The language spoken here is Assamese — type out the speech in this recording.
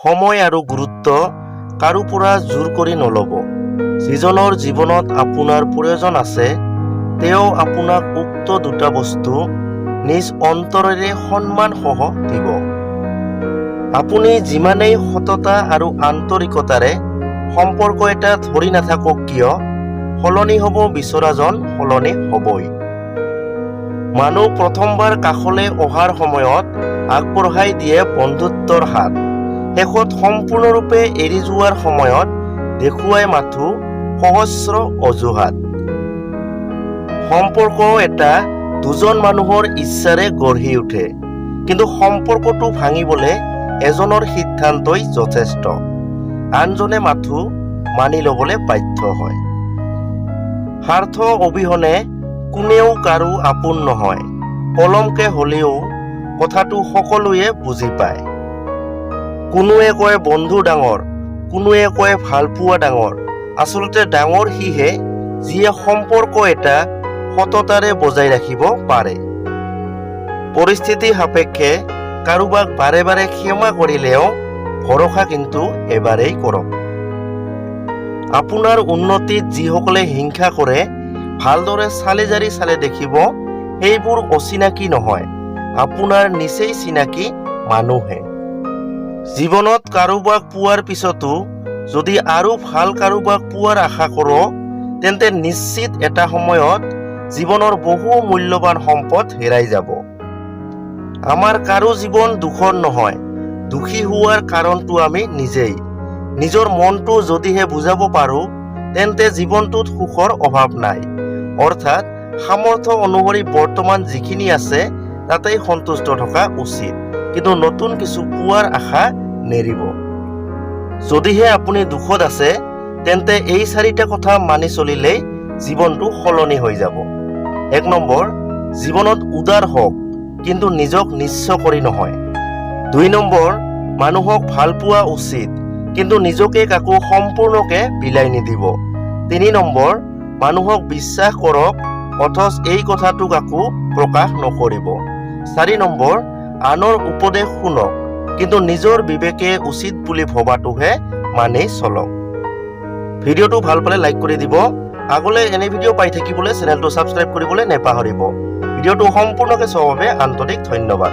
সময় আৰু গুৰুত্ব কাৰো পৰা জোৰ কৰি নল'ব। যিজনৰ জীৱনত আপোনাৰ প্ৰয়োজন আছে, তেওঁ আপোনাক উক্ত দুটা বস্তু নিজ অন্তৰেৰে সন্মানসহ দিব। আপুনি যিমানেই সততা আৰু আন্তৰিকতাৰে সম্পৰ্ক এটা ধৰি নাথাকক কিয়, সলনি হ'ব বিচৰাজন সলনি হ'বই। মানুহ প্ৰথমবাৰ কাষলৈ অহাৰ সময়ত আগবঢ়াই দিয়ে বন্ধুত্বৰ হাত, শেষত সম্পূৰ্ণৰূপে এৰি যোৱাৰ সময়ত দেখুৱাই মাথো সহস্ৰ অজুহাত। সম্পৰ্ক এটা দুজন মানুহৰ ইচ্ছাৰে গঢ়ি উঠে, কিন্তু সম্পৰ্কটো ভাঙিবলৈ এজনৰ সিদ্ধান্তই যথেষ্ট। আনজনে মাথো মানি ল'বলৈ বাধ্য হয়। স্বাৰ্থ অবিহনে কোনেও কাৰো আপোন নহয়। পলমকে হ'লেও কথাটো সকলোৱে বুজি পায়। কোনোৱে কয় বন্ধু ডাঙৰ, কোনোৱে কয় ভালপোৱা ডাঙৰ। আচলতে ডাঙৰ সিহে, যিয়ে সম্পৰ্ক এটা সততাৰে বজাই ৰাখিব পাৰে। পৰিস্থিতি সাপেক্ষে কাৰোবাক বাৰে বাৰে ক্ষমা কৰিলেও ভৰসা কিন্তু এবাৰেই কৰক। আপোনাৰ উন্নতিত যিসকলে হিংসা কৰে, ভালদৰে চালি জাৰি চালে দেখিব সেইবোৰ অচিনাকি নহয়, আপোনাৰ নিচেই চিনাকি মানুহে। জীৱনত কাৰোবাক পোৱাৰ পিছতো যদি আৰু ভাল কাৰোবাক পোৱাৰ আশা কৰ, তেন্তে নিশ্চিত এটা সময়ত জীৱনৰ বহু মূল্যৱান সম্পদ হেৰাই যাব। আমাৰ কাৰো জীৱন দুখৰ নহয়, দুখী হোৱাৰ কাৰণটো আমি নিজেই। নিজৰ মনটো যদিহে বুজাব পাৰোঁ, তেন্তে জীৱনটোত সুখৰ অভাৱ নাই। অৰ্থাৎ সামৰ্থ্য অনুসৰি বৰ্তমান যিখিনি আছে, তাতেই সন্তুষ্ট থকা উচিত, কিন্তু নতুন কিছু পোৱাৰ আশা নেৰিব। যদিহে আপুনি দুখত আছে, তেন্তে এই চাৰিটা কথা মানি চলিলেই জীৱনটো সলনি হৈ যাব। 1 নম্বৰ, জীৱনত উদাৰ হওক, কিন্তু নিজক নিঃস্ব কৰি নহয়। 2 নম্বৰ, মানুহক ভাল পোৱা উচিত, কিন্তু নিজকে কাকো সম্পূৰ্ণকে বিলাই নিদিব। 3 নম্বৰ, মানুহক বিশ্বাস কৰক, অথচ এই কথাটো কাকো প্ৰকাশ নকৰিব। 4 নম্বৰ, আনৰ উপদেশ শুনক, কিন্তু নিজৰ বিবেকে উচিত বুলি ভবাটোহে মানি চলক। ভিডিঅ'টো ভাল পালে লাইক কৰি দিব। আগলৈ এনে ভিডিঅ' পাই থাকিবলৈ চেনেলটো ছাবস্ক্ৰাইব কৰিবলৈ নেপাহৰিব। ভিডিঅ'টো সম্পূৰ্ণকৈ চোৱাৰ বাবে আন্তৰিক ধন্যবাদ।